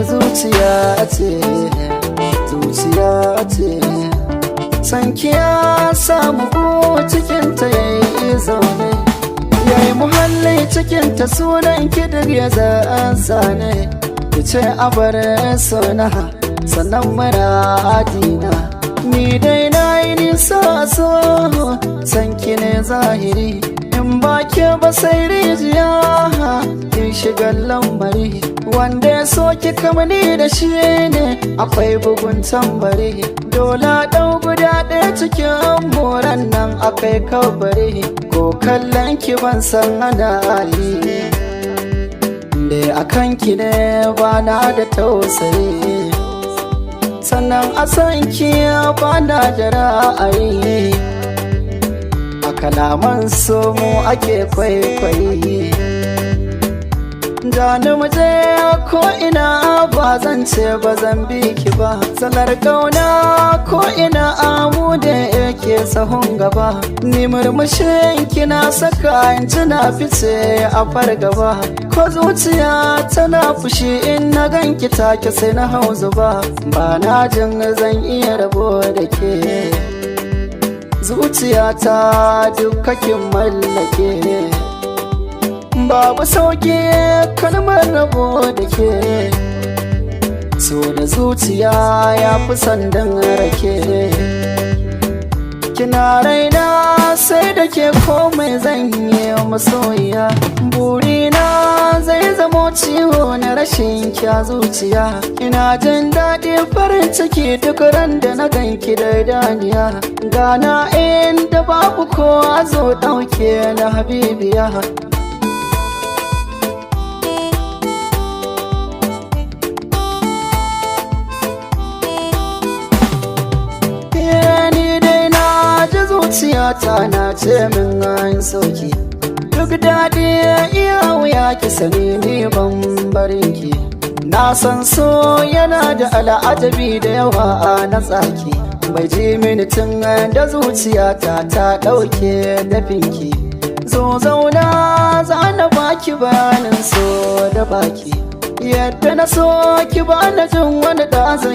Zuciya ce, zuciya ce, sanki ya samu cikinta yayi zaune, yayi muhalli cikinta, sunan kidir ya zane, ki ce abar sona, sannan muradina. Ni dai na yi nisa, so sanki ne zahiri, in ba ke ba sai rijiya, kin shiga lambari wanda ya so ki kamani da shi ne akwai bugun tambari. Dole ɗau guda ɗaya cikin moran nan akai kabari, ko kallon ki ban san ana yi da akan ki ne, ba na da tausayi, sannan a san ki ba na da ra'ayi. A kalaman so mu ake kwaikwayi. Jani muje ko ina, ba zan ce ba zan bi ki ba. Salar kauna ko ina amu da yake sahun gaba. Ni murmushin kina saka in tuna fice a fargaba. Ko zuciya tana fushi, in na ganki take sai na hau zuba. Ba na jin zan iya rabo da ke. Zuciyata dukkakin mallake, babu sauki kalmar rabo da ke. So da zuciya ya fi sandan rake. Kina raina, sai da ke komai zan yi masoyiya. Burina zai zamo ciwo na rashin kya zuciya. Ina jin daɗi, farin ciki duk ran da na ganki da daniya. Gana inda babu kowa, zo ɗauke na habibiya. Zuciyata na ce min an sauki, duk daɗi iya wuya, ki sani ni ban barin ki. Na san so yana da al'ajabi da yawa a na tsaki, bai ji mini tun da zuciyata ta ɗauke dafinki. Zo zauna, za na baki bayanin so da baki, yadda na so ki ba na jin wani ɗazan.